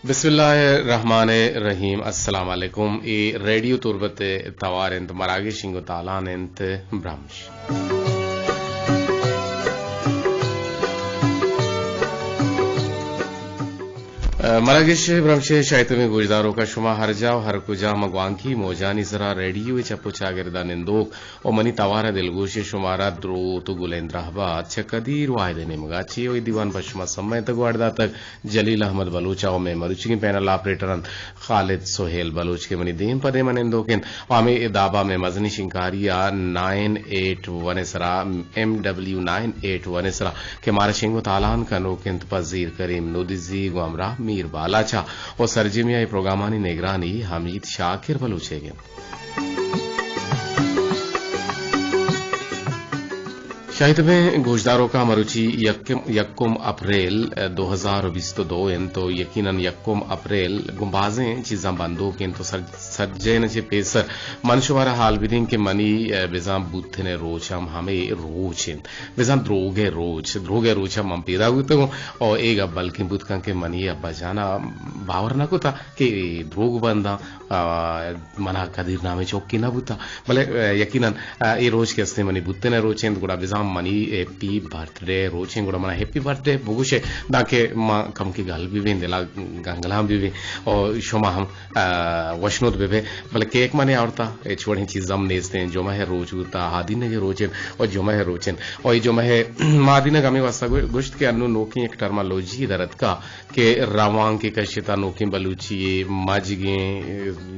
بسم اللہ الرحمن الرحیم۔ السلام علیکم۔ اے ریڈیو تربت ءِ توار انت، مراگش انگو تالان انت، برمش۔ مراگش برمش ءِ شاہیتمیں گوشداروکاں، شما ہر جا و ہر کجا ماں گوانکی موجانی سرا ریڈیو ءِ چپ و چاگردا نندوک و منی توار ءِ دلگوش، شمارا دروت و گلیں درہبات چہ قدیر واحد ءِ نیمگا چہ اے دیوان پہ شما سمائینتگ و اڈ داتگ جلیل احمد بلوچ ءَ و مئے مروچیگیں پینل آپریٹر انت خالد سہیل بلوچ کہ منی دیم پہ دیم ءَ نندوک انت و ہمے دابا مئے مزنیں شنگکاری ءَ نائن ایٹ ون ءِ سرا، ایم ڈبلیو نائن ایٹ ون ءِ سرا کہ مارا شنگ و تالان کنوک انت پہ زیر کریم نودزی گوں ہمراہ میر بالاچ ءَ و سرجمی ءَ اے پروگرامانی نگرانی حمید شاکر بلوچ ئیگ انت۔ شاہیتمیں گوشداروکاں، مروچی یکم، یکم اپریل دو ہزار و بیست و دو انت و یقیناً یکم اپریل گوں بازیں چیزاں بندوک انت و سر، سجہین چہ پیسر من شمارا حال بدیں کہ منی، ءَ، بزاں بوتن ءِ روچ ہم ہمے روچ انت، بزاں دروگ ءِ روچ، دروگ ءِ روچ ہم من پیدا بوتگوں و اے گپ بلکیں بوت کنت کہ منی ابا جان ءَ باور نہ کتا کہ اے دروگ بنداں، آ، منا قدیر نامیں چوکے نہ بوتا۔ بلے، آ، یقیناً، آ، اے روچ کہ استیں منی بوتن ءِ روچ انت، گڑا بزاں منی ہیپی برتھ ڈے روچ انت، گڑا منا ہیپی برتھ ڈے بگوشے، دانکہ ما کمکے گل بہ بیں، دل ءَ گنگلاں بہ بیں، و شما ہم، آ، وشنود بہ بے۔ بلے کیک منے آورتا، ہچ وڑیں چیز ہم نیست انت، جمعہ ءِ روچ بوتا، آدینگ ءِ روچ انت، و جمعہ ءِ روچ انت، و اے جمعہ ءِ ما آدینگ ہمے واسطہ گو، گوشت کہ انوں نوکیں یک ٹرمالوجی در اتکا، کہ روانکے کشتا نوکیں بلوچی ءِ ماجگیں،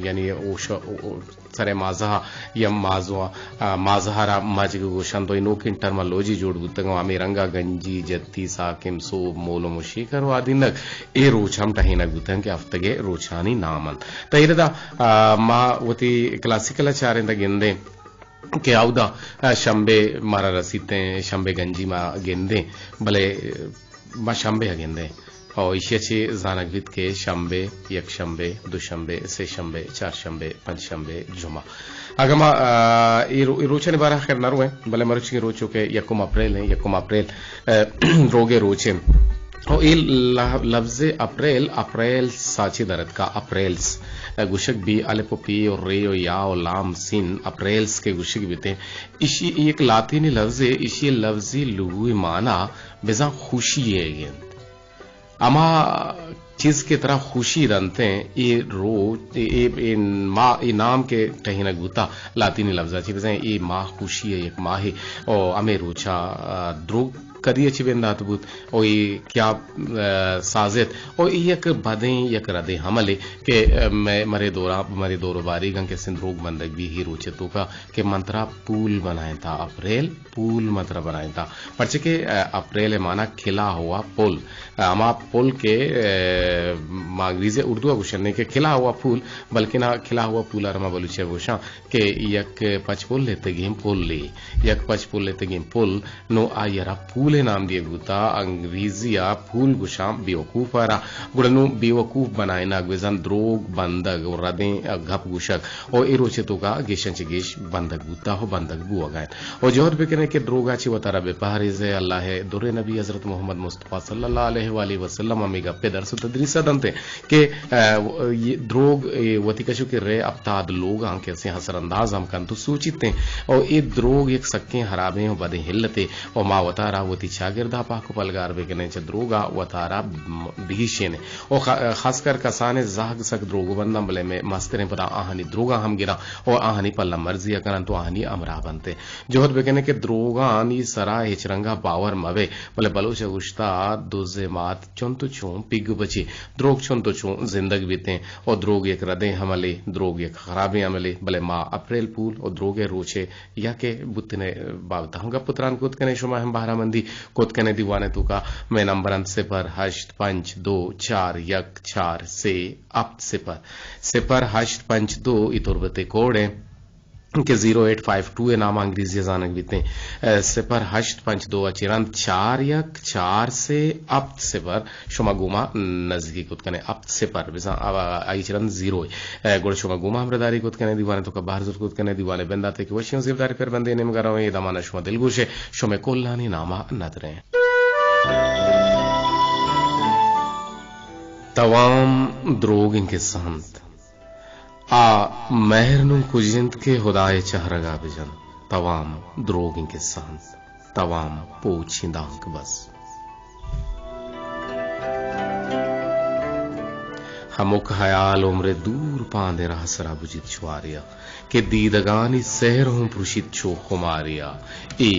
یعنی اوش، او، او، سر ءِ مازہ یا مازو، آ، مازہ را ماجگ گوشنت و اے نوکیں ٹرمالوجی جوڑ بوتگ و ہمے رنگا گنجی، جتی، ساکم، سوب، مولم و شیکر و آدینگ اے روچ ہم ٹہینگ بوتگ کہ ہفتگ ءِ روچانی نام انت۔ تہ ایردا، آ، ما وتی کلاسیکل ءَ چاریں تہ گندیں کہ اودا، آ، شمبے مارا رسیتیں، شمبے گنجی ما گندیں، بلے ما شمبے ءَ گندیں۔ او ایشی ءَ چہ زانگ بیت کہ شمبے، یک شمبے، دو شمبے، سے شمبے، چار شمبے، پنچ شمبے، جمعہ۔ اگاں ما، آ، اے رو، اے روچانی بارہ ءَ خیر نہ رویں، بلے مروچی روچ کہ یکم اپریل ہیں، یکم اپریل، آ، دروگ ءِ روچ ہیں۔ او اے ل، لفظ اپریل، اپریلس ءَ چہ در اتکا، اپریلس، آ، گوشگ بی الف و پی و رے و یا و لام سین، اپریلس کہ گوشگ بیتیں۔ ایشی یک لاطینی لفظے، ایشی لفظی لغوی معنی بزاں خوشی ئیگ انت۔ ہما چیز کہ ترا خوشی دنت انت، اے رو، اے، اے، اے ما، اے نام کہ ٹہینگ بوتا، لاطینی لفظا چہ بزاں اے ماہ خوشی ءِ یک ماہے، او ہمے روچا، آ، دروگ کدی ءَ چہ بندات بوت، او اے کیا، آ، سازت، او اے یک بدیں، یک ردیں عملے کہ، آ، مئے، مرے دورا، مرے دور و باریگاں کہ سن دروگ بندگ بی ہی روچے توکا کہ من ترا پول بنائینتا، اپریل پول من ترا بنائینتا۔ پرچہ کہ، آ، اپریل ءِ معنی کلا ہوا پل۔ آ، ہما پل کہ، آ، ما انگریزی اردو ءَ گوشنے کہ کلا ہوا پھول، بلکنا کلا ہوا پول ءَ را ما بلوچی ءَ گوشاں کہ یک پچ پل اتگیں پلے، یک پچ پل اتگیں پل، نوں آئی ءَ را پول ءِ نام دیگ بوتا، انگریزی ءَ پھول گوشاں بیوقوف ءَ را۔ گڑا نوں بیوقوف بنائینگ بزاں دروگ بندگ و ردیں گپ گوشگ و اے روچ ءِ توکا گیشاں چہ گیش بندگ بوتا و بندگ بوگا انت۔ و جہد بکنے کہ دروگا چہ وتارا بہ پہریزے، اللہ ءِ دریں نبی حضرت محمد مصطفی صلی اللہ علیہ وآلہ وسلم ہمے گپ ءِ درس و تدریس ءَ دنت کہ، آ، دروگ، اے، وتی کشوکیں رے ہپتاد لوگاں کہ اسیں اثر انداز ہم کنت و سوچیت انت۔ و اے دروگ یک سکیں ہرابیں و بدیں علتے و ما وتارا وتی چاگردا پاک و پلگار بکنیں، چہ دروگا وتارا بگیشینیں۔ و خ، خاص کر کسانیں زہگ سک دروگ بنداں، بلے مئے مستریں پدا آہانی دروگاں ہم گراں و آہانی پلہ مرزی ءَ کننت و آہانی ہمراہ بنت۔ جہد بکنیں کہ دروگانی سرا ہچ رنگا باور مبے، بلے بلوچ ءَ گوشتا، دز ءِ مات چنت و چون پیگ بچی، دروگ چنت و چون زندگ بیتیں۔ و دروگ یک ردیں عملے، دروگ یک خرابیں عملے، بلے ما اپریل پول و دروگ ءِ روچے یا کہ بوتن ءِ بابت ءَ ہم گپ و تران کت کنیں، شما ہم بہرہ مندی کت کنیں۔ دیوان ءِ توکا مئے نمبر انت صفر ہشت پنچ دو چار یک چار سے ہپت صفر، صفر ہشت پنچ دو ای تربت ءِ کوڈ ایں کہ زیرو ایٹ فائیو ٹو ءِ نام ءَ انگریزی ءَ زانگ بیتیں۔ اے، صفر ہشت پنچ دو ءَ چہ رند چار یک چار سے ہپت صفر شما گوما نزیکی کت کنیں۔ ہپت صفر بزاں آ، آئی چہ رند زیرو۔ اے، گڑا شما گوما ہمراہداری کت کنیں، دیوان ءِ توکا بہر زرت کت کنیں، دیوان ءِ بندات ءَ کہ وشی و زیبداریں پربندے نیمگا رویں، اے دمان ءَ شما دلگوش ئے، شمئے کلانی نام ءَ ندریں۔ توام دروگیں قصہ انت۔ آ مہر نوں کج انت کہ ہدائے چہرگا بجنت۔ توام دروگیں قصہ انت۔ توام پوچیں دانک بس۔ ہمک ہیال عمر دور پاندیں راہ سرا بجیت شواریا، کہ دیدگانی سحر ہوں پرشیت چو خماریا۔ اے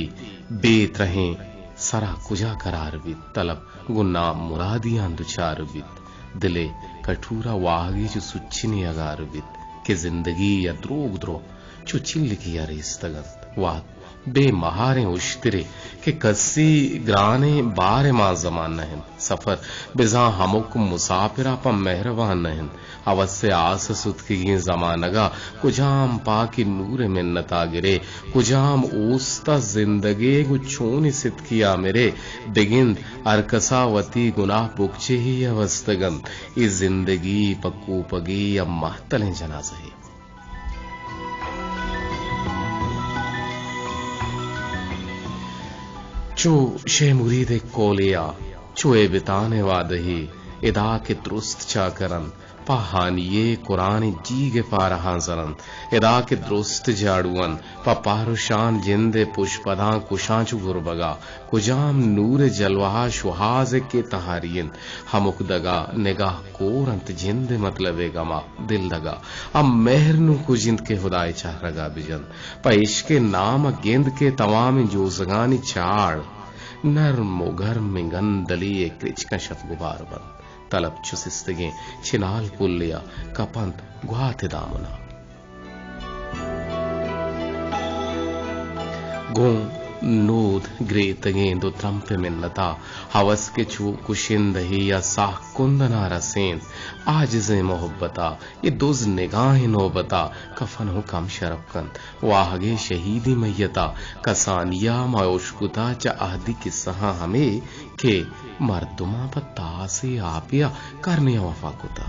بے ترہیں سرا کجا قرار بیت، طلب گوں نامرادیاں دچار بیت۔ دل ءِ کٹورا واہگے چو سچنی اگار بیت کہ زندگی ءَ دروگ درو چو چلکی ءَ ریستگ انت۔ وہد بے مہاریں اشترے کہ کسی گرانیں بار ءِ مان زمان نہ انت۔ سفر بزاں ہمک مسافر ءَ پہ مہربان نہ انت۔ ہوس ءِ آس ءِ ستکگیں زمانگ ءَ کجام پاکیں نور ءِ منت ءَ گرے، کجام اوست ءَ زندگے گوں چونیں ستکی ءَ مرے۔ بگند ہر کس ءَ وتی گناہ بکچہی ءَ بستگ انت۔ اے زندگی پہ کوپگے یا مہتلیں جنازہے۔ چو شے مرید ءِ کولے ءَ، چو اے بتان ءِ وعدہے، ادا کہ درست چاکر انت، پہ ہانی ءِ قرآن ءِ جیگ ءِ پارہاں زر انت۔ ادا کہ درست جاڑو انت، پہ پہر و شان جند ءِ پشپداں کشاں چو گربگا۔ کجام نور ءِ جلوہ ءَ شوہاز ءِ کہ تہاری انت۔ ہمک دگا نگاہ کور انت جند ءِ مطلب ءِ گما۔ دل دگا آ مہر نوں کج انت کہ ہدائے چہرگا بجنت۔ پہ عشق ءِ نام ءَ گند کہ توامیں جوزگانی چاڑ نرم و گرمیں گندلے ءِ کرچکاں شت گبار بنت۔ طلب چو سستگیں چنال پلے ءَ کپنت گوات ءِ دامن ءَ۔ گوں نود گریتگیں دو ترمپ ءِ منت ءَ، ہوس کہ چو کشندہے یا ساہ کندن ءَ رسینت، عاجزیں محبت ءَ اے دز نگاہیں نوبت ءَ کفن ہوں کم شرپ کنت۔ واہگے شہیدی میت ءَ کسانی ءَ ما اشکتا چہ عہدی قصہاں ہمے کہ مردماں پہ تاسے آپے ءَ کرنے ءَ وفا کتا۔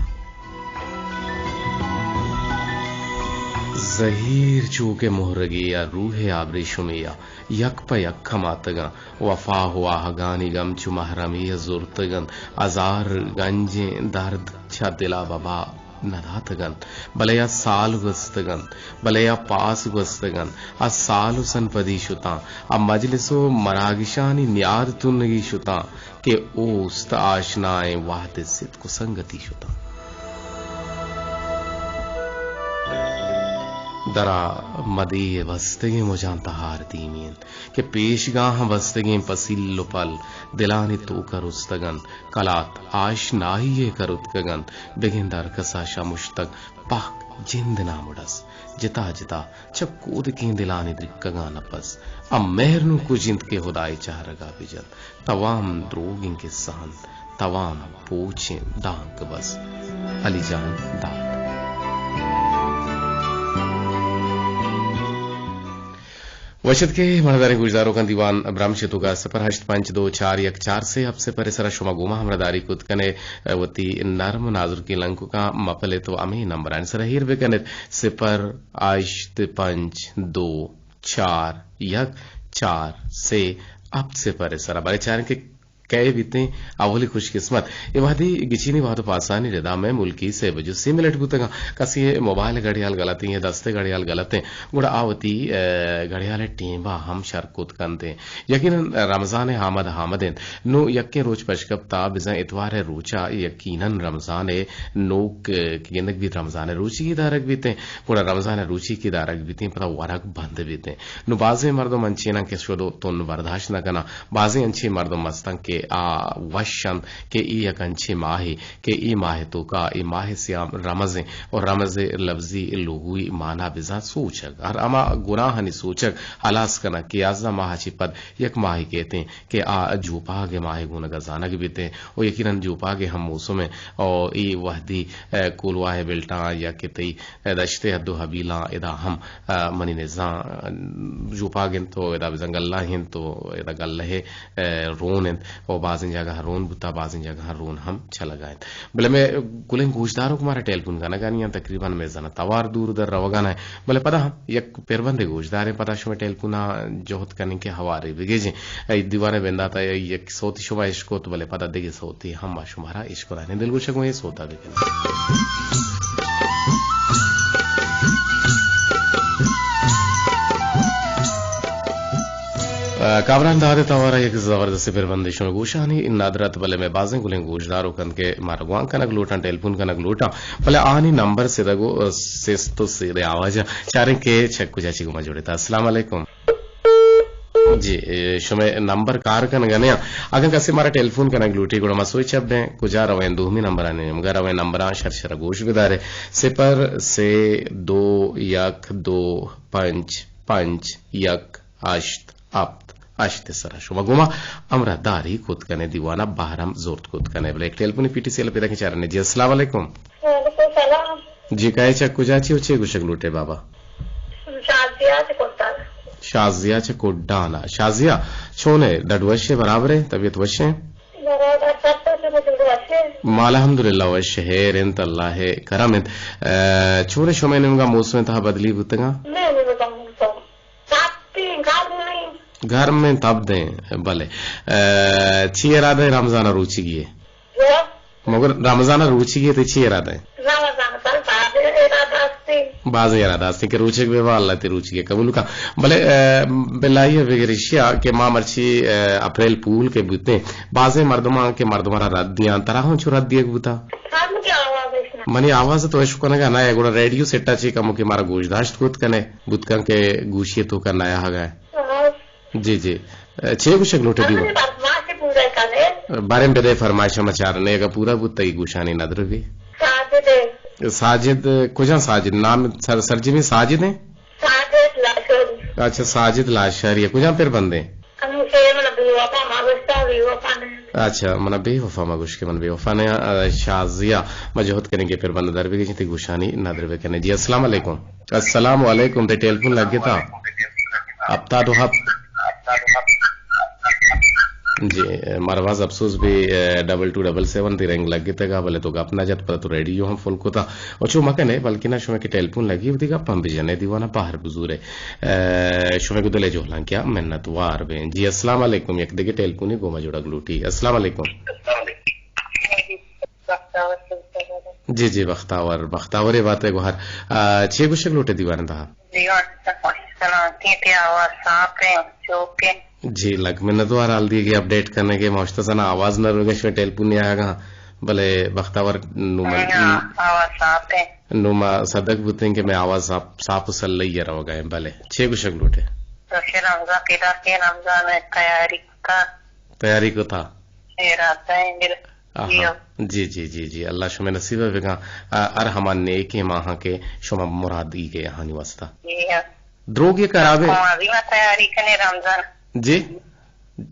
زہیر چو کہ مہرگے ءَ روح ءِ آبریشمے ءَ یک پہ یک کماتگاں۔ وفا ءُ واہگانی گم چو محرمے ءَ زرتگ انت۔ ہزار گنجیں درد چہ دل ءَ ببا نہ داتگ انت، بلے آ سال گوستگ انت، بلے آ پاس گوستگ انت، آ سال ءُ سن پدی شتاں، آ مجلس ءُ مراگشانی نیاد تنگی شتاں کہ اوست آشنائیں وہد ءِ ستک ءُ سنگتی شتاں۔ درا مدی ءِ بستگیں مجاں تہار دیمی انت کہ پیشگاہاں بستگیں پسیل ءُ پل دلانی توک ءَ رستگ انت۔ کلات آشنائی ءِ کرتکگ انت، بگند ہر کس ءَ شمشتگ پہک جند نامڈس، جتا جتا چہ کودکیں دلانی درکگاں نپس۔ آ مہر نوں کج انت کہ ہدائے چہرگ ءَ بجنت۔ توام دروگیں کسہ انت، توام پوچیں دانک بس۔ علی جان داد۔ وش اتکے مہرداریں گوشداروکاں، دیوان برمش ءِ توکا صفر ہشت پنچ دو چار یک چار سے ہپت صفر ءِ سرا شما گوما ہمراہداری کت کنے، وتی نرم نازرکیں لنککاں مپل ات ءُ ہمے نمبرانی سرا ہیر بکن ات، صفر ہشت پنچ دو چار یک چار سے ہپت صفر ءِ سرا۔ بلے چاریں کہ کئے بیتیں اولی خوش قسمت۔ اے وہدی گچینی وہد ءُ پاسانی ردا مئے ملکی سے بجو سی منٹ بوتگاں۔ کسی ءِ موبائل ءِ گھڑیال غلطیں یا دست ءِ گھڑیال غلطیں، گڑا آ وتی، اے، گھڑیال ءِ ٹیمبا ہم شر کت کنتیں۔ یقیناً رمضان ءِ آمد آمد انت۔ نوں یکیں روچ پشکپتا، بزاں اتوار ءِ روچا یقیناً رمضان ءِ نوک، اے، کہ گندگ بیت رمضان ءِ روچی دارگ بیتیں، گڑا رمضان ءِ روچی کہ دارگ بیتیں، پدا ورگ بند بیتیں۔ نوں بازیں مردم انچیناں کہ شد ءُ تن برداشت نہ کناں۔ بازیں انچیں مردم استاں کہ آ وش انت کہ اے یک انچیں ماہے کہ اے ماہ ءِ توکا اے ماہ ءِ سیام رمز انت ءُ رمز ءِ لبزی لغوی مانا بزاں سوچگ، ہر ہما گناہانی سوچگ ہلاس کنگ کہ یازدہ ماہ ءَ چہ پد یک ماہے کیت انت کہ آ جوپاگ ءِ ماہ ءِ گونگ ءَ زانگ بیت انت ءُ یقیناً جوپاگ ءِ ہم موسم انت ءُ اے وہدی، اے، کولواہ ءِ بلٹاں یا کہ تئی دشت ءِ حد ءُ حبیلاں ادا ہم، آ، منی نزاں، آ، جوپاگ انت ءُ ادا بزاں گلہ انت ءُ ادا گلہ ءِ، آ، رون انت۔ او بازیں جاگہ رون بوتا، بازیں جاگہ رون ہم چلگا انت۔ بلے مئے گلیں گوشداروک مارا ٹیلیفون کنگا نیاں، تقریباً مئے زنا توار دور در روگا نہ، بلے پدا ہم یک پربندے گوشداریں، پدا شمئے ٹیلیفونا جہد کنیں کہ ہوارے بگیجیں۔ اے دیوانے بنداتا یک سوتی شما اشکت، بلے پدا دگہ سوتی ہم ما شمارا اشکنائیں۔ دلگوشگ اوں اے سوتا بکنیں۔ ء، کابران داد ء توار ء یک زبردستیں پربندے شمئے گوشانی ندرت، بلے مئے بازیں گلیں گوشداروک انت کہ مارا گوانک کنگ لوٹاں، ٹیلیفون کنگ لوٹاں، بلے آہانی نمبر سدگ ء سست ء سیریں آواز ء۔ چاریں کہ چہ کجا چی گوما جوڑیتا۔ السلام علیکم۔ جی، اے، شمئے نمبر کار کنگا نیاں۔ اگاں کسے مارا ٹیلیفون کنگ لوٹی، گڑا ما سوئچ اپ دیں، کجا رویں؟ دومی نمبرانی نیمگا رویں، نمبراں شر شر گوش بدارے۔ صفر سہ دو یک دو پنچ پنچ یک ہشت ہپت ہشت سرا شما گوما ہمراہ داری کت کنے، دیوانا بہرم زورت کت کنے۔ بلے یک ٹیلیفونی پیٹی سیل پیدا کہ چارنے۔ جی، السلام علیکم۔ وعلیکم السلام۔ جی، کئے چہ کجا چی و چے گوشگ لوٹے بابا؟ شازیہ چہ کڈان۔ شازیہ چہ کڈان۔ شازیہ، چونے؟ ڈڈ وشے، برابرے، طبیعت وشے؟ برابر، سب تو چلو وشے۔ ما الحمدللہ وش، ہیر انت، اللہ کرم انت۔ اے، چونے شمے نیمگا موسم تہا بدلی بوتگا؟ نہیں، نہیں، بتاؤں، بتاؤں۔ سختی گرمی۔ گرمیں تب دیں، بلے۔ اے، چی ارادہ ہے رمضان روچگی ہے؟ مگر رمضان روچگی ہے تو چی ارادہ ہے؟ رمضان سال بازیں ارادہ ہستی۔ بازیں ارادہ ہستی کہ روچگ بے با، اللہ تی روچگی قبول کا۔ بلے، اے، بلائی بگریشیا کہ ما مرچی، اے، اپریل پول کے بوتے۔ بازیں مردمان کہ مردمان را رد دیاں، ترا ہوں چو رد دیگ بوتا؟ ہاں، مجھے آواز ہے۔ منی آواز تو اشکنگا نہ، گڑا ریڈیو سیٹا چی کمو کہ مارا گوش داشت کت کنے۔ بوت کن کہ گوشی تو کا نیا ہگا ہے۔ ہاں۔ جی، جی۔ اے، چے گوشگ لوٹے دیوا؟ ہمیں بس ماشی پورا کنے۔ باریں بدے فرمائش ہم چار نے، اگا پورا بوت تئی گوشانی ندر بھی۔ ساجد ہے۔ ساجد، کجا ساجد؟ نام سر-، سرجمی ساجد ہیں؟ ساجد لاشاری۔ اچھا، ساجد لاشاری ہے۔ کجا پر بندے؟ ہم سے من بے وفا ما گوشتا، بے وفا نے۔ اچھا، من بے وفا ما گوش کہ من بے وفا نے، آ، شازیہ۔ ما جہد کریں کہ پر بند در بگی جنتی گوشانی ندر بکنے۔ جی، السلام علیکم۔ السلام علیکم، تے ٹیلیفون لگتا؟ ہپتاد و ہپت۔ جی، مارا باز افسوس بھی، اے، ڈبل ٹو ڈبل سیون تی رنگ لگتگا، بلے تو گپ نہ جت، پدا تو ریڈیو ہم فل کتا۔ او چو مکنے، بلکہ نہ شما کہ ٹیلیفون لگی، وتی گپ ہم بجنے، دیوانا پہر بزورے۔ اے، شما کو دلے جوہلان کیا منت وار بیں۔ جی، السلام علیکم، یک دگہ ٹیلیفونی گوما جوڑا گلوٹی۔ السلام علیکم۔ جی، جی، بختاور، بختاورے بات ہے گوہر۔ آ، چے گوشگ لوٹے دیوان تہا؟ دیوان تہا خوش سلامتی، تے آواز صاف ہے، چوک ہے۔ جی، لک منت وار حال دیگے اپڈیٹ کرنے کے، موشتا سنا آواز نہ روگش میں ٹیلیفون نہیں آگا، بلے بختاور نوما ہاں، آواز صاف ہے۔ نوما صدق بوتیں کہ میں آواز صاف، صاف و سلئی روگا ہے، بلے۔ چے گوشگ لوٹے؟ تو پھر رمضان پیدا کے رمضان ہے، تیاری کا۔ تیاری کو تھا؟ ارادہ ہے میرا۔ آہا۔ جی، جی، جی، جی، جی، اللہ شمئے نصیب بگا۔ آ، ہر ہما نیکیں ماہاں کہ شما مراد ای گئے آہانی واسطہ۔ جی ہاں۔ دروگ یہ خراب ہے۔ ہاں، ابھی میں تیاری کنے رمضان۔ جی؟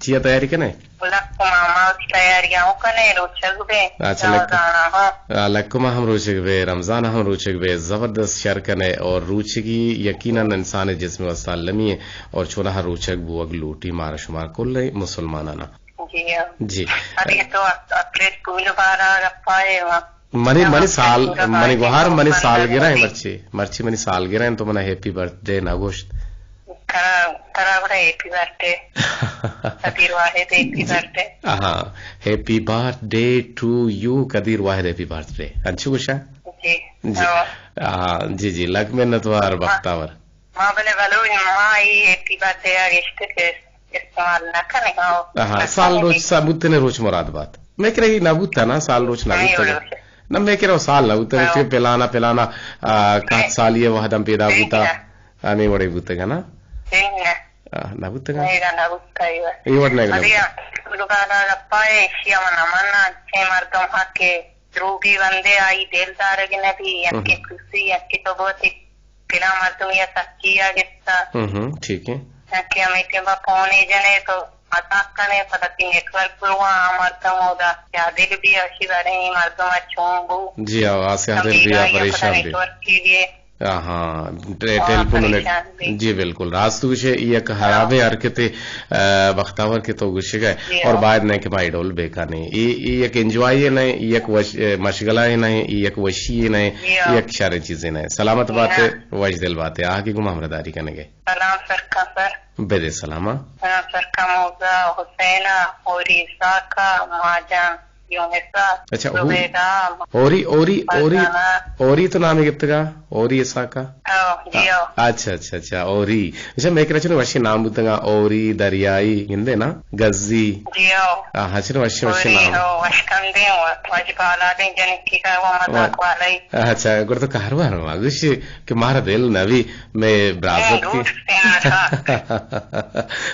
چیا تیاری کنے؟ لک ماما کی تیاری آؤں کنے، روچگ بے۔ اچھا، لک-، رمضان ہاں۔ آ، لک ما ہم روچگ بے، رمضان ہم روچگ بے، زبردست شر کنے اور روچگی یقیناً انسان جسم واسطہ المی ہے اور چونہا روچگ بوگ لوٹی مارا شمار کل مسلمانانا۔ جی ہاں۔ جی۔ ابھی تو اپ-، اپریل پول بارہ گپا ہے وہاں۔ منی، منی سال، منی گوہار، منی سال گرہ ہے مرچی۔ مرچی منی سال گرہ ہے تو منا ہیپی برتھ ڈے نہ گوشت۔ ترا، ترا بڑا ہیپی برتھ ڈے۔ قدیر واحد ہیپی برتھ ڈے۔ ہاں، ہیپی برتھ ڈے ٹو یو قدیر واحد ہیپی برتھ ڈے۔ انچو گوشا؟ جی۔ جی۔ ہاں۔ ہاں، جی، جی، لک منت وار بختاور۔ ما بلے بلوچ ما ای ہیپی برتھ ڈے ء گشت کہ استعمال نہ کنیں۔ ہاں، سال روچ، سال بوتنے روچ مراد بات۔ میں کرے ای نہ بوتا نا، سال روچ نہ بوتا۔ نہ، میں کرے سال نہ بوتا، کہ پلانا، پلانا، آ، کہت سالی وہدم پیدا بوتا۔ ہمیں وڑے بوتگا نا؟ آ، نہ بوتگا؟ نہیں، نہ بوتا۔ ای وڑ نہیں۔ ابھی لوگانا رپا ہے، ایشیا من امنا، چھ مردم حق ہے۔ دروگی بندے آئی دل دارگ نہ بی، یکے ہم۔ کسی، یکے تو بہت پلا مردمی ء سکی ء گپتا۔ ہم، ہم، ٹھیک ہے۔ یکے ہمے ٹیم ء فون ء جنے تو مزاق کنے، پدا تی نیٹورک برواں، آ مردم اودا سیاہ دل بی، اشی بارے ای مردم ء چون بو۔ جی، آ، آ سیاہ دل بی، آ پریشان بی۔ نیٹورک کی بی۔ آہاں، ٹے-، ٹیلیفون نے۔ جی بالکل، راست گوشے، اے یک خرابیں حرکتے، آ، بختاور کہ تو گوشگئے، اور باید نہ کہ ما اے ڈول بکنیں۔ اے، اے یک انجوائے نہ، اے یک وش-، مشغلہ نہ، اے یک وشی نہ، اے یک شریں چیزے نہ۔ سلامت باتے، وش دل باتے، آہگی گوما ہمراہداری کنگے۔ سلام سرکار سر۔ بدے سلاما۔ سلام سرکار موزا، حسینا، اوری اسحاقا، ماجان یونسا، اچھا، ہو-، زبیدہ، اوری، اوری، اوری، فرزانہ۔ اوری تو نامے گپتگا؟ اوری اسحاقا؟ او، جی، او۔ اچھا، اچھا، اچھا، اوری۔ اچھا، مئے کرا چنو وشیں نام بوتگا، اوری، دریائی، گندے نا؟ گزی۔ جی، او۔ آ، ہاں، چنو وشیں، وشیں اوری، نام۔ او، وشکندیں، وش بالادیں جنکی کا، وہ مزاق والا ہی۔ اچھا، گڑا تو کاروبار ما گوشی کہ مارا دل نہ بی، مئے برازتکی۔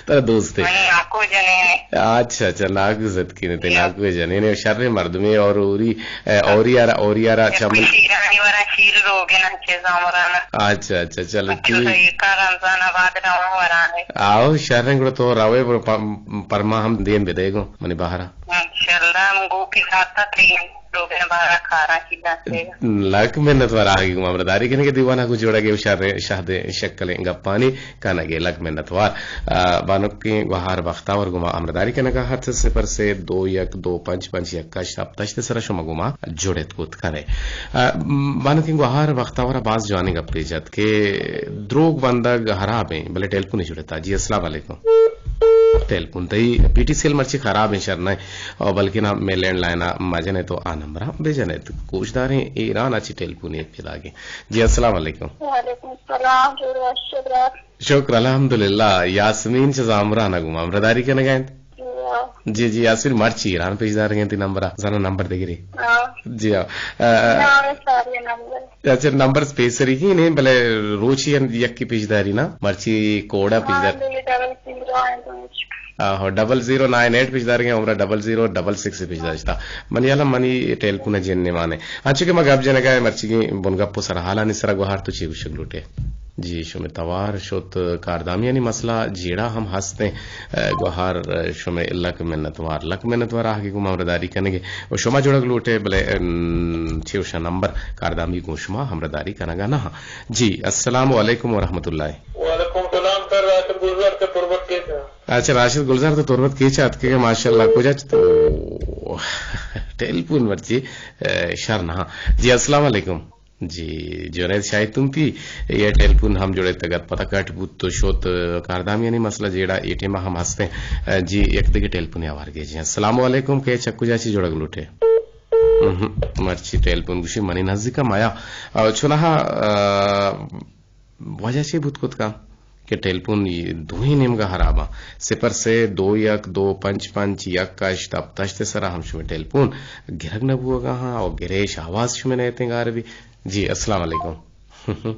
ترا دوستے۔ منی ناکو جنینے۔ اچھا، اچھا، ناکو زتکی نے، تے ناکو جنینے، شریں مردمے اور اوری، اے، اوری آرا، اوری آرا، چمن۔ شیرانی ورا شیر روگن انچے زامرانا۔ اچھا، اچھا، چلو، ٹھیک۔ ایکا رمضان آباد رواں ورانے۔ آؤ، شریں گڑا تو روے، پر-، پر-، پرما ہم دیم بدے گو، منی بہرا۔ انشاءاللہ، ہم گو کی ساتھ تین لوگ ہیں بارہ کاراں کی جانتے ہیں۔ لک منت وار آہگی گوما ہمراہداری کنگے، دیوانا گوں جوڑگے و شر-، شہد شکلیں گپانی کنگے، لک منت وار۔ آ، بانکیں گوہار بختاور گوما ہمراہداری کنگا ہت، صفر سے دو یک دو پنچ پنچ یک ہشت ہپت ہشت سرا شما گوما جڑت کت کنے۔ آ، بانکیں گوہار بختاورا باز جوانیں گپے جت کہ دروگ بندگ حرابیں، بلے ٹیلیفونے جڑتا۔ جی، السلام علیکم۔ ٹیلیفون تئی پی ٹی سی ایل مرچی خراب ہیں، شر نہ، اور بلکہ نا مئے لینڈ لائن آ مجنے تو آ نمبر بجنے تو کوش داریں ایران اچھی ٹیلیفون ایک پیدا گے۔ جی، السلام علیکم۔ وعلیکم السلام، جوڑ وش برات۔ شکر الحمدللہ۔ یاسمین چہ زامران گوما ہمراہداری کنگا انت۔ جی، جی، یاسمین مرچی ایران پیش دارگ انت نمبر، زانا نمبر دگری۔ ہاں۔ جی ہاں۔ آ، نہ، ساری نمبر۔ اچھا، نمبر پیسری کی نہیں، بلے روچی ہم یکی پیش داری نا، مرچی کوڑا پیش دار۔ ہاں، ڈبل زیرو نائن ایٹ پیش دارگے، عمرہ ڈبل زیرو ڈبل سکس پیش داشتا۔ منی حالا منی ٹیلیفون جن نمانے۔ انچو کہ ما گپ جنگا ہے، مرچی کی بنگپ و سرحالانی سرا گوہار تو چی گوشگ لوٹے؟ جی، شمے توار شت کاردامیانی مسئلہ جیڑا ہم ہستیں، اے، گوہار، اے، شمے لک منتوار، لک منتوار آہگی گوما ہمراہداری کنگے۔ و شما جوڑگ لوٹے، بلے، ام، چے وشا نمبر کاردامی گوں شما ہمراہداری کنگا نہ۔ جی، السلام علیکم ورحمۃ اللہ۔ وعلیکم السلام سر، راشد گلزار سے تربت کیچ۔ اچھا، راشد گلزار تو تربت کیچ آتکے، ماشاءاللہ، کجا چ تو ٹیلیفون مرچی، اے، شر نہ۔ جی، السلام علیکم۔ جی، جنید شاہی تمپی، یہ ٹیلیفون ہم جوڑے تگت پتہ کٹ بوت تو شوت کاردامیانی مسئلہ جیڑا اے ٹیما ہم ہستیں۔ جی، یک دگہ ٹیلیفون آوار گے جی۔ السلام علیکم، کے چک کجا چی جوڑگ لوٹے؟ اہم، مرچی ٹیلیفون گوشی منی نزدیک مایا۔ او چونہا، آ، وجہ چی بوت کت کا؟ کہ ٹیلیفون دوہیں نیمگا حراباں۔ صفر سے دو یک دو پنچ پنچ یک ہشت ہپت ہشت سرا ہم شمے ٹیلیفون گرگ نہ بوگا ہاں، او گریش آواز شمے نہ اتیں گار بی۔ جی، السلام علیکم۔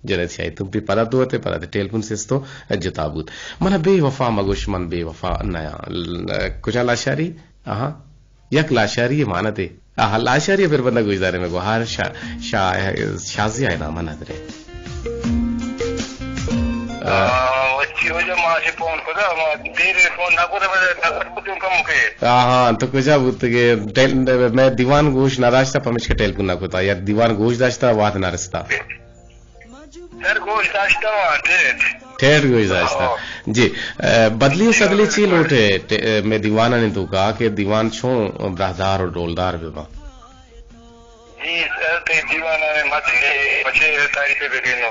جنید شاہی تمپی پدا تو تے، پدا تے ٹیلیفون سستو جتا بوت۔ منا بے وفا مگوش، من بے وفا نیاں۔ ل-، کجا لاشاری؟ آہا۔ یک لاشاری مانتے۔ آہا، لاشاری پر بندہ گوشدارے میں گوہار شا-، شا-، شازی آئے نام ندرے۔ آ، وچی وجہ ما سے فون کدا، ما دیر فون نہ کدا، بس نہ کدا کم کے۔ آہا، تو کجا بوتگے؟ ٹیل-، میں دیوان گوش نہ داشتا، پمشکا ٹیلیفون نہ کتا، یا دیوان گوش داشتا، واد نہ رستا۔ سر گوش داشتا ہوں، ٹھیک۔ ٹھیک گوش داشتا۔ ہاں۔ جی، اے، بدلی سدلی چی لوٹے، ٹے-، اے، میں دیوانا نے تو کہا کہ دیوان چون براہدار اور ڈولدار بے با۔ جی، سر، تے دیوانا نے مت کے بچے تعریف بے گئے نو۔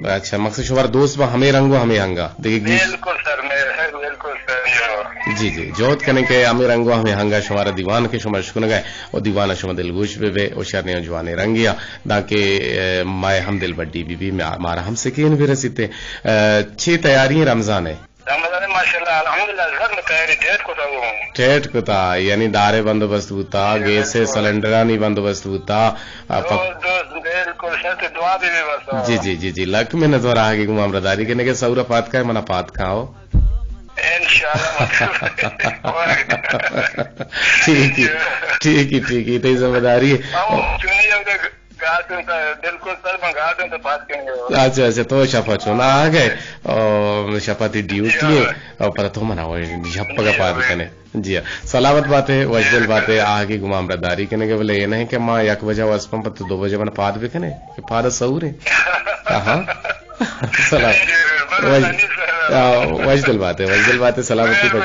اچھا، مقصد شمار دوست با ہمیں رنگ و ہمیں ہنگا۔ دیکھیں گوش۔ بالکل سر، میں، بالکل سر، جی۔ جی، جی، جہد کنے کہ ہمیں رنگ و ہمیں ہنگا شمارا دیوان کے شمار شکنگا ہے۔ و دیوان شما دلگوش بہ بے، و شریں و جوانیں رنگیا، دانکہ، اے، مئے ہم دل بڈی بہ بی، ما-، مارا ہم سکین بہ رسیتے۔ اے، چے تیاری رمضان ہے؟ رمضان ماشاءاللہ، الحمدللہ، زر میں تیاری ٹیٹ کتا ہوں۔ ٹیٹ کتا، یعنی دارے بندوبست بوتا، جی، گیس بالکل۔ سلنڈرانی بندوبست بوتا، آ، پک- دوست، دوست، بالکل، سر تے دعا بہ بے بس۔ جی، جی، جی، جی، لک منت وار آگے گم ہمراہداری کنے کہ سورا پاتکا ہے، منا پاتکا ہو۔ انشاءاللہ۔ ٹھیک ہے، ٹھیک ہے، ٹھیک ہے، تئی ذمہ داری ہے۔ ہم چونی جب تک گاٹوں تا، بالکل سر، من گاٹوں تا پاس کنگے۔ اچھا، اچھا، تو شپا چون آگے؟ او، شپا تی ڈیوٹی ہے، او، پر تو منا وہ شپا کا پاد کنے۔ جی ہاں۔ سلامت باتے، وشدل باتے، آگے گما ہمراہ داری کنگے، بلے یہ نہیں کہ ما یک بجہ واسپم پر تو دو بجہ من پاد بکنے، کہ پاد سہورے۔ ہاں۔ سلام۔ وش-، آ، وشدل باتے، وشدل باتے، سلامتی پر۔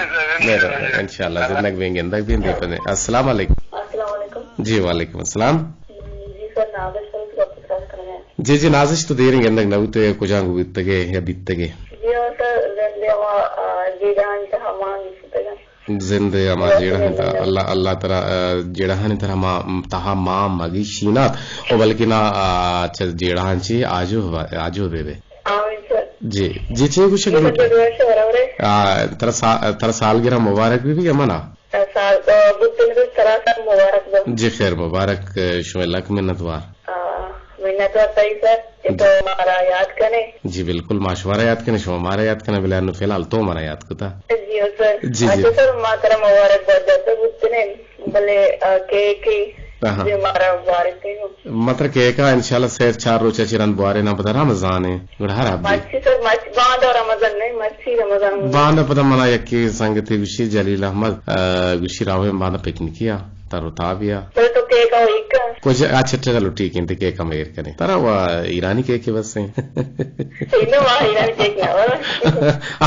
مہربانی، انشاءاللہ، زندگ بیں، گندگ بیں، دیپنے۔ السلام علیکم۔ السلام علیکم۔ جی، وعلیکم السلام۔ جی سر، نازش سر، گپ تران کنگا۔ جی، جی، نازش تو دیریں گندگ نہ بوتے، کجا گو بیتگے یا بیتگے؟ جی ہاں سر، زندے ہما، آ، جیڑہانی تہا مان بیتگا۔ زند ہما جیڑہانی تہا، اللہ، اللہ ترا، آ، جیڑہانی تہا ما، تہا ما مگی شینات، او بلکہ نا، آ، چہ جیڑہان چی آجو، آجو بے بے۔ آمین سر۔ جی، جی، چی گوشگ جی سر، لوٹے؟ جی سر، برابر ہے۔ آ، ترا سا-، ترا سالگرہ مبارک بی بی یا منا؟ سال، آ، بوتن روچ ترا سر مبارک بات۔ جی خیر مبارک، آ، شمئے لک منتوار۔ آ، منتوار تئی سر کہ تو مارا یاد کنے۔ جی بالکل، ما شمارا یاد کنے، شما مارا یاد کنے، بلے انو فی الحال تو منا یاد کتا۔ جی ہو سر۔ جی، جی۔ اچھا سر، ما ترا مبارک بات داتا بوتنے، بلے، آ، کیک، آہا۔ جی مارا مبارک ہو۔ ما ترا کیک ءَ انشاءاللہ سیر چار روچ ءَ چہ رند بواریناں، پدا رمضان ایں، گڑا ہر ہبدی۔ مرچی سر، مرچی باندا رمضان نہیں، مرچی رمضان۔ باندا پدا منا یکے سنگتے گوشی، جلیل احمد، آ، گوشی راویں باندا پکنکی ءَ، تر و تابی ءَ۔ بلے تو کیک ءَ ایک۔ کچھ، اچھا، چلو ٹھیک ہے، انت کیک ہم ایر کریں۔ ترا وا ایرانی کیک بس ہیں۔ اینو وا ایرانی کیک نہ وا۔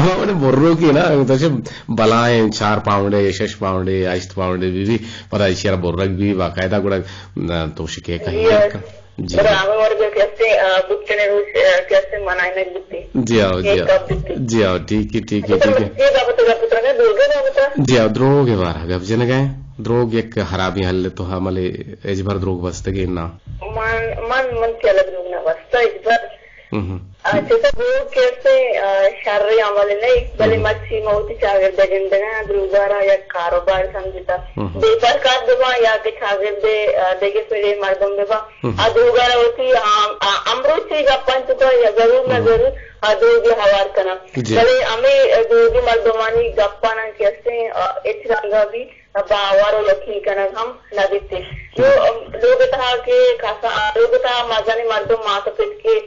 ہما وڑے برو کی نا، تو چہ بلائیں چار پاؤنڈے، شش پاؤنڈے، ہشت پاؤنڈے بی بی، پدا ایشی را برگ بی باقاعدہ گڑا، نہ، تو شکے کہیں جی، کیک۔ جی۔ برا ہمیں ورگا کیسے، آ، بکنے روز، آ، کیسے منائنگ بوتی۔ جی آؤ، جی کیک آؤ۔ کب بوتی۔ جی آؤ، ٹھیک ہے، ٹھیک ہے، اچھا، ٹھیک ہے۔ یہ بابت گپ اترا دروگ ہے بابت۔ جی آؤ، دروگ ہے بارہ گپ جنگا ہے۔ دروگ یک خرابی حل تو ہاں، ملے اجبر دروگ بستگی نا۔ من، من، من کیا دروگ نہ بستا اجبر۔ ہم۔ آ، چہ سا دروگ کیسے، آ، شر عمل نہیں، بلے ہم۔ مرچی ما وتی چاگرد ءَ گندگ ءَ آں، دروگ ءَ را یک کاروبار سمجھتا۔ ہم۔ بیپار کار بباں یا کہ چاگرد ءِ، آ، دگہ پڑے مردم بباں۔ ہم۔ آ دروگ ءَ را وتی، آ، آ، امروچی گپ انت تو یا ضرور نہ ہم۔ ضرور آ دروگ ءَ ہوار کناں۔ جی۔ بلے ہمے دروگی مردمانی گپاناں کہ استیں، آ، ہچ رنگ ءَ بھی باور و یقین کنگ ہم نہ بیت۔ نو، جی۔ لوگ تہا کہ کسا، لوگ تہا مزنیں مردم مات پت کہ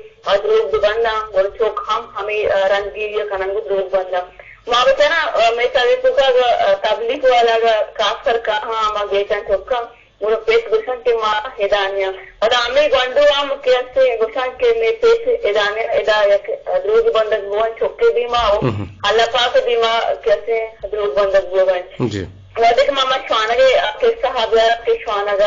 دروگ بنداں، گڑا چک ہم ہمے رندگیری کننگ و دروگ بنداں۔ ما بچاراں، مئے سرے توکا اگا تبلیغ والا اگا کاف سر کاہاں ہما گیٹاں چکاں، گڑا پت گوشاں کہ ما ہدانیاں۔ پدا ہمے گونڈو ہم کہ استے گوشاں کہ مئے پت ہدانیاں، ادا یک دروگ بندگ بوان چکے دیما و ہم۔ اللہ پاک دیما کہ استے دروگ بندگ بوان۔ جی۔ وہدے کہ ما، ما شوانگ ءِ قصہ ءَ بیارا کہ شوانگ ءَ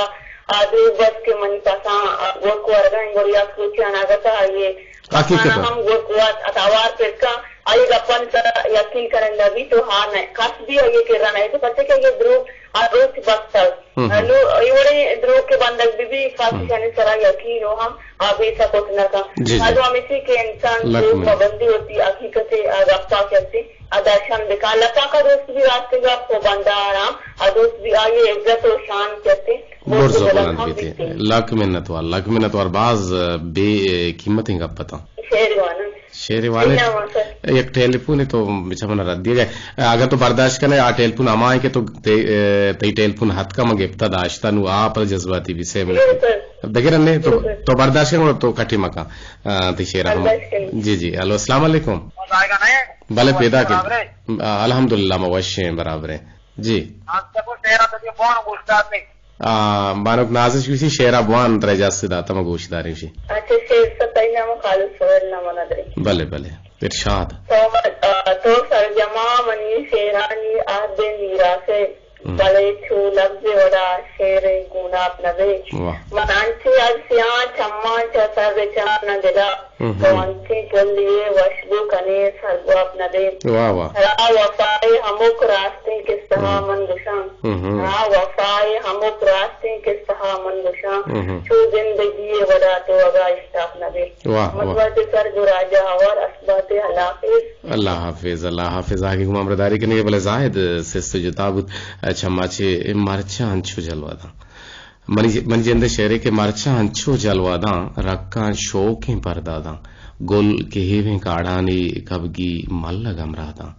آ دروگ بست کہ منی پساں گورک ورگا انت، گڑا یک روچے اناگت ءَ آئی ءِ حقیقت ءَ۔ پساناں ہم گورک وارت، ات ہوار پرکاں آئی ءِ گپانی سرا یقین کنگ نہ بیت و ہا نہ کس بھی آئی ءِ کرا نہ ایت، پرچہ کہ آئی ءِ دروگ ہر روچ بستگ۔ ہم، ہم۔ نو اے وڑیں دروگ کہ بندگ بہ بی، کس ہم۔ ایشانی سرا یقین و ہم آ بے سکوت نہ کن۔ جی، جی۔ مردم ہمیشی کہ انسان لک دروگ من۔ مبندی وتی حقیقت ءِ آ گپا کہ استی۔ اداشان بکن۔ اللہ پاک ءَ دوست بی راستیں گپ و بندہ آرام ءَ دوست بی، آئی ءِ عزت و شان کہ استی برز و بلند بیت۔ لک منت وار، لک منت وار، باز بے قیمتیں گپ اتاں۔ شعر واناں۔ شعر واناں۔ یک ٹیلیفون تو بچا من رد دیگا۔ اگر تو برداشت کنے، آ ٹیلیفون ہما ہے کہ تو تے-، تئی ٹیلیفون ہتکا من گپتا داشتا، نو آ پر جذباتی بی سے منٹ۔ بگر نے تو، تو برداشت کن، تو کٹی مکا۔ آ، تئی شعر ہم۔ برداشت کن۔ جی، جی۔ الو، السلام علیکم۔ بلے پیدا کن۔ آ، الحمدللہ، ما وش ایں، برابر ایں۔ جی۔ آ، بانک نازش گوشی شعرا بوان، ترا اجازت داتا، ما گوش داریں شی۔ اچھا، شعر ستائی نام خالص سہیل نام ندری۔ بلے، بلے۔ ارشاد۔ تو، آ، تو سرجما منی شعرانی عہد میراث ہم۔ بلے چو لبز وڑا شعر گوناپ نبے۔ واہ۔ من انچیں ارسیاں چماں چہ سر رچان نہ دلا۔ ہم۔ تو انچیں پلی وشبو کنے سرگواپ نبے۔ واہ، واہ۔ را وفائے ہمک راستیں قصہ ہم۔ من گشاں۔ ہم۔ را وفائے ہمک راستیں قصہ من گشاں۔ ہم۔ چو زندگی وڑا تو اگا اشتاپ نبے۔ واہ، واہ۔ متوجہ سر گو راجہ آوار اسبات اللہ حافظ۔ اللہ حافظ، اللہ حافظ۔ آگے گما ہمراہ داری کنگے، بلے زاہد سست جتا بوت، چما چے مرچاں انچو جلوہ داں۔ منی، منی جند ءِ شعرے کہ مرچاں انچو جلوہ داں، رکاں شوکیں پردہ داں۔ گل کہ ہیویں کاڑانی کبگی ملگ ہمراہ داں۔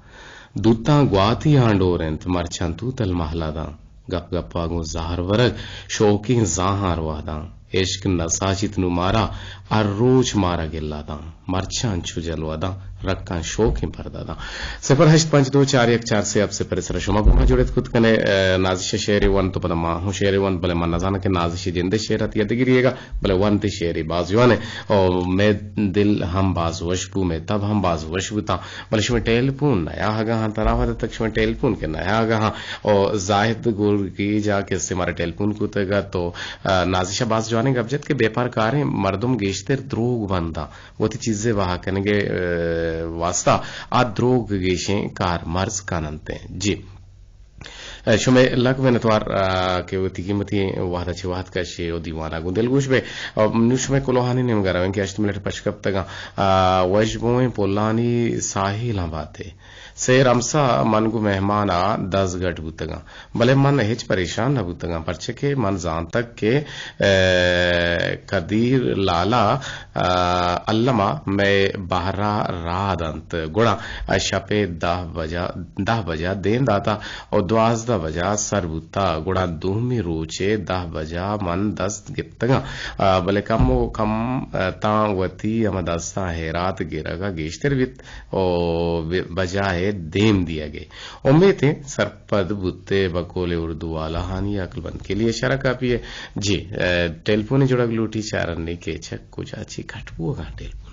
دوتاں گواتی آں ڈور انت، مرچاں توتل مہلہ داں۔ گپ گپا گوں زہر ورگ، شوکیں زاہاں ارواہ داں۔ عشق نساچیت نوں مارا، ہر روچ مارا گلہ داں، مرچاں چو جلوہ داں، رکاں شوکیں پردہ داں۔ صفر ہشت پنچ دو چار یک چار سے ہفت صفر ءِ سرا شما گوں ما جڑت کت کنے۔ اے، نازش ءِ شعرے ونت تو پدا ما ہوں شعرے ونت، بلے من نزاناں کہ نازش ءِ جند ءِ شعر ات یا دگری ئیگا، بلے ونت ءِ شعرے باز جوان ءِ۔ او مئے دل ہم باز وش بو، مئے تب ہم باز وش بوتاں، بلے شمئے ٹیلیفون نیاہگا ہاں، ترا وھد تک شمئے ٹیلیفون کہ نیاہگا ہاں۔ او زاہد گورگیجا کہ سے مارا ٹیلیفون کتگ ات تو، آ، نازش ءَ باز جوانیں گپ جت کہ بیپار کاریں مردم گیشتر دروگ بنداں وتی چیزے بہا کنگ ءِ، اے، واسطہ آ دروگ گیشیں کار مرز کننت۔ جی۔ اے، شمئے لک منتوار، آ، کہ وتی قیمتی وہد ءَ چہ وہد کشے و دیوان ءَ گوں دلگوش بئے۔ آ، نوں شمئے کلوہانی نیمگ ءَ رویں کہ ہشت منٹ پش کپتگاں۔ آ، وش بوئیں پلانی ساحیلاں باتے۔ سیر ہمسا من گوں مہمان ءَ دزگٹ بوتگاں، بلے من ہچ پریشان نہ بوتگاں، پرچہ کہ من زانتگ کہ، اے، قدیر لالا، آ، الما مئے بہر ءَ راہ دنت، گڑا شپ ءِ دہ بجا، دہ بجا دیم داتا و دوازدہ بجا سر بوتا، گڑا دومی روچ ءِ دہ بجا من دست گپتگاں، آ، بلے کم و کم، آ، تاں وتی ہما دستاں ہیرات گرگ ءَ گیشتر بیت۔ او بجائے دیم دیگ ءِ۔ امیت ایں سرپد بوتے، بقول اردو والا ہانی عقل بند کے لیے اشارہ کافی ہے۔ جی، اے، ٹیلیفون جڑگ لوٹی چارنی کہ چک کجا چی کٹ بوگا ٹیلیفون۔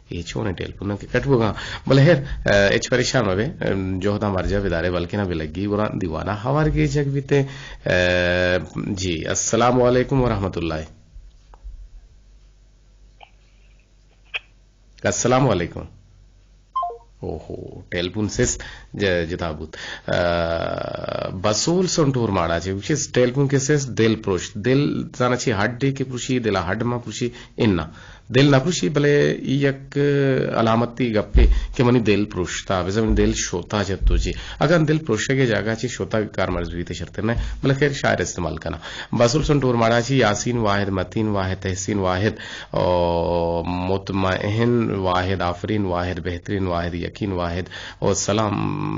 اے چونیں ٹیلیفون کہ کٹ بوگا۔ بلے ہیر، اے، ہچ پریشان مبے، اے، جہداں مرجع بدارے بلکہ نہ بلگی گران دیوانا ہوار گیجگ بیتے۔ اے، جی، السلام علیکم ورحمۃ اللہ۔ السلام علیکم۔ اوہو، ٹیلیفون سست ج-، جتا بوت۔ آ، بسول سنٹور ماڑا چے گوشی، ٹیلیفون کے سست دل پروشت۔ دل زانا چی ہڈے کے پروشی، دلا ہڈ ما پروشی، انا۔ دل نہ پروشی، بلے ای یک علامتی گپے کہ منی دل پروشتا، بزاں منی دل شوتا چتو چی۔ اگاں دل پروشگے جاگہ چی شوتا کارمرز بیتے شرتر نہ، بلے خیر شاعر استعمال کنا۔ بسول سنٹور ماڑا چی یاسین واحد، متین واحد، تحسین واحد، او مطمئن واحد، آفرین واحد، بہترین واحد، یقین واحد، او سلام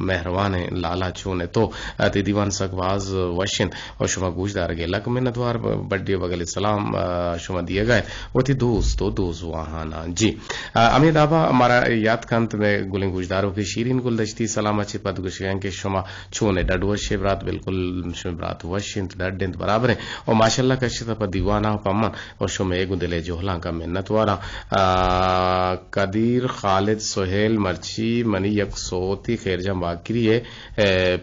مہروان لالا چون تو، تئی دیوان سک باز وش انت، او شما گوش دارگے لک منتوار۔ بڈی بگل سلام، آ، شما دیگا انت وتی دوست و دوزواہانا۔ جی، آ، ہمے دابا مارا یات کنت مئے گلیں گوشداروکے شیرین گلدشتی سلام چی پد گوشگیں کہ شما چون ء ڈڈ وش ء برات؟ بالکل شمئے برات وش انت، ڈڈ انت، برابر انت۔ و ماشاءاللہ کشت پہ دیوان ء پمن و شمئے گوں دل ء جہلانکاں منت واراں۔ آ، قدیر خالد سہیل مرچی منی یک سوتی خیرجان باکری ء، اے،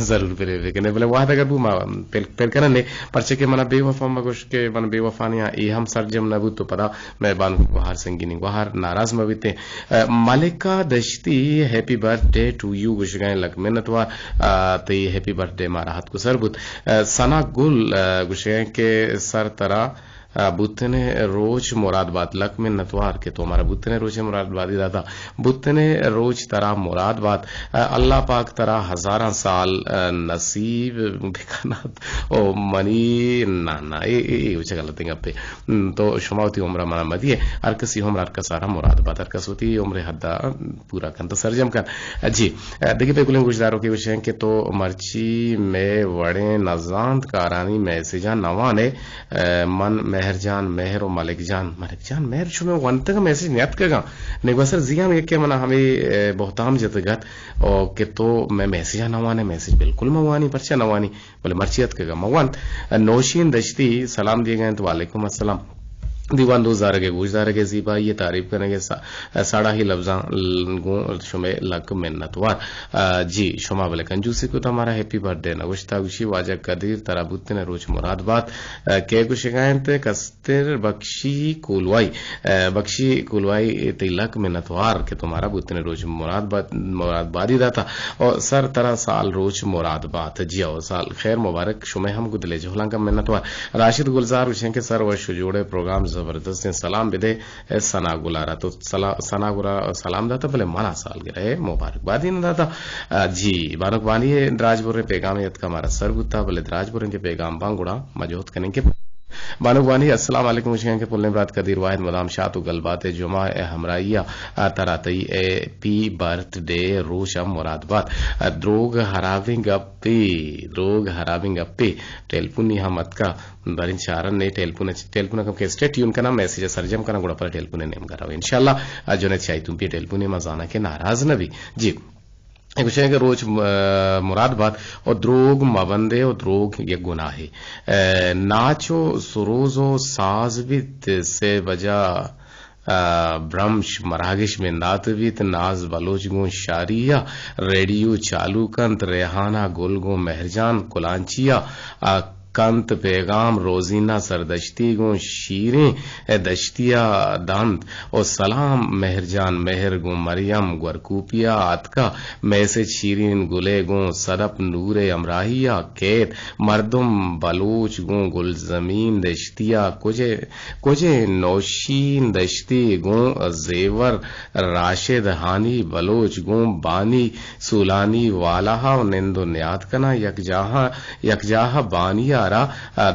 ضرور پلے بکنے، بلے وہد اگر بو ما پل، پل کنن نے، پرچہ کہ منا بے وفا مگوش کہ من بے وفا نیاں، اے ہم سرجم نہ بوت تو پدا مئے بانک گوہار سنگینیں گوہار ناراض مہ بیتیں۔ آ، ملکہ دشتی، ہیپی برتھ ڈے ٹو یو گوشگائیں، لک منتوار، آ، تئی ہیپی برتھ ڈے مارا ہتک و سر بوت۔ آ، ثنا گل، آ، گوشگائیں کہ سر ترا، آ، بوتنے روچ مراد بات، لک منتوار کہ تو مارا بوتنے روچ مراد باتی داتا۔ بوتنے روچ ترا مراد بات۔ آ، اللہ پاک ترا ہزاراں سال، آ، نصیب بکنات۔ او منی، نا، نا، اے، اے، اے، اے چہ غلطیں گپے۔ ہم، تو شما وتی عمر ء منا مدیے۔ ہر کسی عمر ہر کس ء را مراد بات۔ ہر کس وتی عمر ء حد ء پورا کن تو سرجم کن۔ جی، دگہ پہ گلیں گوشداروکے گوشیں کہ تو مرچی مئے وڑیں نزانت کارانی میسجاں نوانے۔ من مہر جان مہر و ملک جان، ملک جان مہر شمئے ونتگ میسج نیاتکگاں۔ نگوسر زیان یکے منا ہمے بہتام جتگت او کہ تو مئے میسجاں نوانے۔ میسج بالکل من وانی، پرچا نوانی؟ بلے مرچی اتکگ ء مہ ونت۔ نوشین دشتی سلام دیگ ء انت، وعلیکم السلام۔ دیوان دوست دارگ ء گوش دارگ ء زیبائی ء تعریف کنگ ء سا-، ساڑاہی لبزاں ل-، گوں شمئے لک منت وار۔ آ، جی، شما بلے کنجوسی کت ہمارا ہیپی برتھ ڈے نہ گوشتا، گوشی واجہ قدیر ترا بوتن روچ مراد بات۔ آ، کے گوشگا انت؟ کس تر بخشی کولوائی، اے، بخشی کولوائی تئی لک منت وار کہ تو مارا بوتنے روچ مراد بات، مراد بادی داتا۔ او سر ترا سال روچ مراد بات۔ جی او سال خیر مبارک، شمئے ہم گدلے جہلانکا منت وار۔ راشد گلزار گوشیں کہ سر وش جوڑے پروگرام زبردستیں، سلام بدے اے ثنا گلارا۔ تو سلا-، ثنا گلارا سلام داتا، بلے منا سالگرہ مبارک بادی نہ داتا۔ آ، جی، بانک بانی دراج بریں پیغام یتکا مارا سر بوتا، بلے دراج بریں کہ پیغام بان گڑا مجہد کنیں کہ بانک وانی، السلام علیکم، گوشگاں کہ پلیں برات قدیر واحد مدام شات و گل بات، جمعہ ء ہمراہی ء ترا تئی ہیپی برتھ ڈے روچ ہم مراد بات۔ دروگ ہرابیں گپے، دروگ ہرابیں گپے، ٹیلیفونی ہم اتکا، بلے چارن نے ٹیلیفون، ٹیلیفون کم کہ اسٹے ٹیون کناں، میسج سرجم کناں، گڑا پر ٹیلیفون نیمگا رو۔ انشاءاللہ جنید شاہی تمپی ٹیلیفون ما زاناں کہ ناراض نہ بی۔ جی۔ گوشے کہ روچ، م-، مراد بات، او دروگ مبندے، او دروگ یک گناہے۔ اے، ناچ و سروز و ساز بیت، سے بجا، آ، برمش مراگش بندات بیت، ناز بلوچ گوں شاری ء ریڈیو چالو کنت، ریحانہ گل گوں مہرجان کلانچی ء، آ، کنت پیغام، روزینہ سردشتی گوں شیریں دشتی ء دنت، او سلام مہرجان مہر گوں مریم گورکوپی ء آتکا، میسج شیرین گلے گوں صدف نور ء ہمراہی ء کیت، مردم بلوچ گوں گلزمین دشتی ء کجے، کجے نوشین دشتی گوں زیور راشد ہانی بلوچ گوں بانی سولانی والاہا و نند و نیاد کناں، یک جاہا، یک جاہا بانی آرا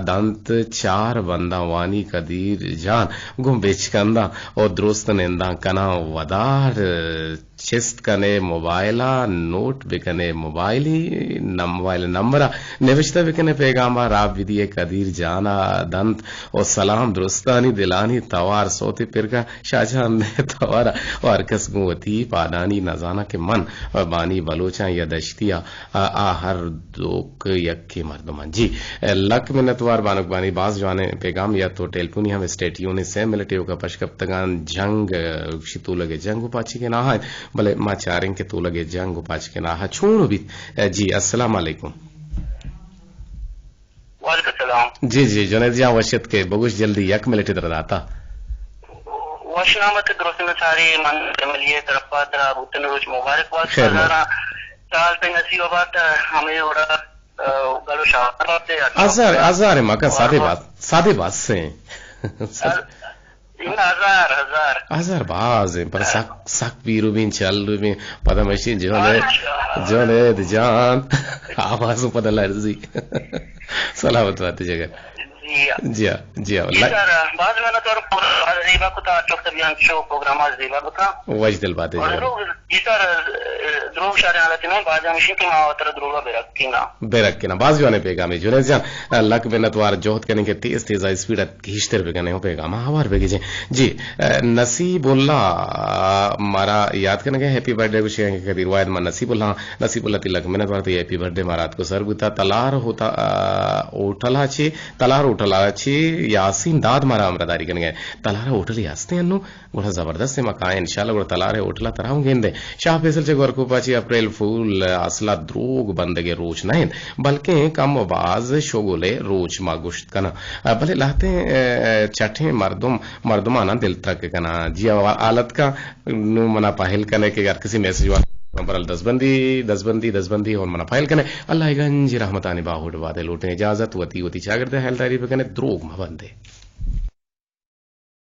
دنت، چار بنداں وانی قدیر جان گوں بچکنداں و درست ننداں کناں، ودار چست کنے موبائلا، نوٹ بکنے موبائلی نم-، موبائل نمبرا، نوشتہ بکنے پیغاما، راہ بدیے قدیر جانا دنت و سلام درستانی دلانی توار، سوتے پرگا شاہ جان نے توارا و ہر کس گوں وتی پادانی، نزاناں کہ من بانی بلوچاں یا دشتیا، آ، آ ہر دوک یکے مردمان۔ جی، لک منتوار بانک بانی، باز جوانیں پیغام یا تو ٹیلیفونی ہم اسٹے ٹیون، سے منٹ ایوکا پشکپتگان جنگ، گوشی تولگ جنگ و پاچی کے ناہا، بلے ما چاریں کہ تولگ جنگ و پاچی کے ناہا چون بیت۔ جی، السلام علیکم۔ وعلیکم السلام۔ جی، جی، جنید جان وشت کے بگوش جلدی یک منٹ در داتا۔ وش نامت درست نساری من فیملی طرفا ترا بوتن روچ مبارک بات۔ خیر مبارک۔ سال پہ نصیب بات ہمیں اوڑا، آ، گلو شاعر بات ہے۔ ہزار، ہزار مکا سادے بات، سادے بات سے۔ ہزار، ہزار۔ ہزار باز ہیں، پر سک، سک پیرو بین، چل بین، پدا مشین جنید، اچھا۔ جنید جان، آواز پدا لرزی۔ سلامت بات جگر۔ جی ہاں۔ جی ہاں، جی ہاں۔ جی سر، باز منت وار، زیبا کتا، چوک تبیان شو پروگرام زیبا بکا۔ وش دل بات ہے اور جگر۔ دروگ، جی سر، دروگ شارے حالت میں باز ہمشی کہ ما وتر دروگا برکینا۔ برکینا۔ باز جوانے پیغامی جنید جان، لک منت وار جہد کنیں کہ تیز تیز اسپیڈ گیشتر بکنیں و پیغام ہوار بگیجیں۔ جی، نصیب اللہ مارا یاد کنگے، ہیپی برتھ ڈے گوشگے کہ قدیر واحد من نصیب اللہ، نصیب اللہ تی لک منت وار تی ہیپی برتھ ڈے مارا اتکو سر بوتا۔ تلار ہوتا، آ، ہوٹلا چی، تلار ہوٹلا چی یاسین داد مارا ہمراہ داری کنگے۔ تلار ہوٹل ہستے انو، گڑا زبردست ما کائیں انشاءاللہ، گڑا تلار ہوٹلا ترا ہوں گندے۔ شاہ فیصل چہ گورکوپا چی اپریل فول اصلا دروگ بندگے روچ نہ انت، بلکیں کم و باز شگلے روچ ما گوشت کناں۔ بلے لہتیں، اے، چٹیں مردم، مردماناں دل ترک کناں۔ جی، حالت کا نوں منا پہل کنے کہ ہر کسی میسج والا برل دزبندی، دزبندی، دزبندی اور منا پہل کنے۔ اللہ گنج رحمتانی باہوٹ وعدے لوٹیں اجازت، وتی، وتی چاگردے حیلداری بکنے، دروگ مہ بندے۔